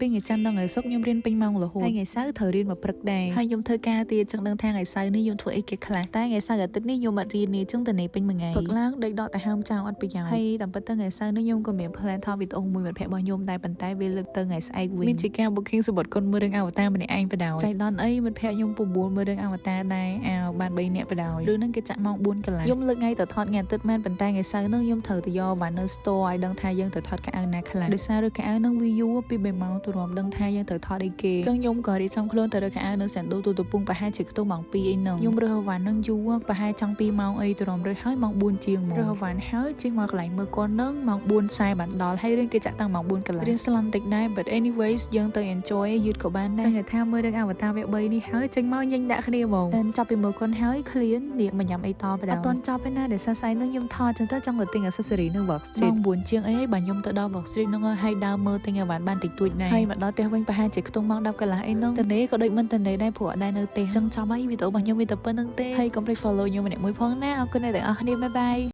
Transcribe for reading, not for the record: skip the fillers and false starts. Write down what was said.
ពីថ្ងៃច័ន្ទដល់ថ្ងៃសុក្រខ្ញុំរៀនពេញម៉ោងរហូតហើយថ្ងៃសៅរ៍ត្រូវរៀនមកព្រឹកដែរហើយខ្ញុំធ្វើការទៀតចឹងដឹងថាថ្ងៃសៅរ៍នេះខ្ញុំធ្វើអីគេខ្លះតែថ្ងៃសៅរ៍អាទិត្យនេះខ្ញុំអត់រៀនទេចឹងតនេពេញមួយថ្ងៃព្រឹកឡើងដេកដកតែហើមចោលអត់ប្រយោជន៍ហើយតាមពិតទៅថ្ងៃសៅរ៍នេះខ្ញុំក៏មាន plan ថតវីដេអូមួយមិត្តភក្តិរបស់ខ្ញុំដែរប៉ុន្តែវាលើកទៅថ្ងៃស្អែកវិញមានជាការ booking សំបុត្រកុនមើលរឿងអវតារម្នាក់ឯងបដ ாய் ចៃដន្យអីមិត្តភក្តិខ្ញុំ9មើលរឿងអវតារដែរអើបាន3នាក់បដ ாய் រឿងហ្នឹងគេចាក់ម៉ោង4កន្លះខ្ញុំលើកថ្ងៃទៅថតថ្ងៃអាទិត្យមែនប៉ុន្តែថ្ងៃសៅរ៍ហ្នឹងខ្ញុំត្រូវទៅយកបាននៅ store ឲ្យដឹងថាយើងត្រូវថតខោអាវណាខ្លះដោយសាររើខោអាវហ្នឹងវាយូរពី3ម៉ោងទៅរំដឹងថាយើងត្រូវថតអីគេចឹងខ្ញុំក៏រៀបចំខ្លួនទៅរើខោអាវនៅសាន់ដូទូទៅពងប្រហែលជាខ្ទង់ម៉ោង2អីហ្នឹងខ្ញុំរើសអវ៉ាន់ហ្នឹងយូរប្រហែលចង់2ម៉ោងអីទៅរំរើសហើយម៉ោង4ជាងមករើសអវ៉ាន់ហើយជិះមកកន្លែងមើលកូនហ្នឹងម៉ោង4:40បានដល់ហើយរឿងគេចាក់តាំងម៉ោង4កន្លះរៀនស្លន់តិចដែរ but anyways យើងទៅ enjoy យឺតក៏បានដែរចឹងគេថាមើលរឿងអវតារវគ្គ3នេះហើយចេញមកញញដាក់គ្នាហ្មងតែចាប់ពីមើលកូនហើយឃ្លាននាកមកញ៉ាំអីតបដ ாய் អត់ទាន់ចប់ទេណាដែលសារស្អែកហ្នឹងខ្ញុំថតចឹងទៅចង់ទៅទិញ accessory នៅ Work Street ម៉ោង9ជាងអីបាទខ្ញុំទៅដល់ Work Street ហ្នឹងហើយដើរមើលទិញអីវ៉ាន់បានតិចតួចដែរហើយមកដល់ផ្ទះវិញប្រហែលជាខ្ទង់ម៉ោង10កន្លះអីហ្នឹងតនេក៏ដូចមិនតនេដែរព្រោះអត់ដែរនៅផ្ទះចឹងចប់ហើយវីដេអូរបស់ខ្ញុំមានតែប៉ុណ្្នឹងទេហើយកុំភ្លេច follow ខ្ញុំម្នាក់មួយផងណាអរគុណអ្នកទាំងអស់គ្នាbye bye.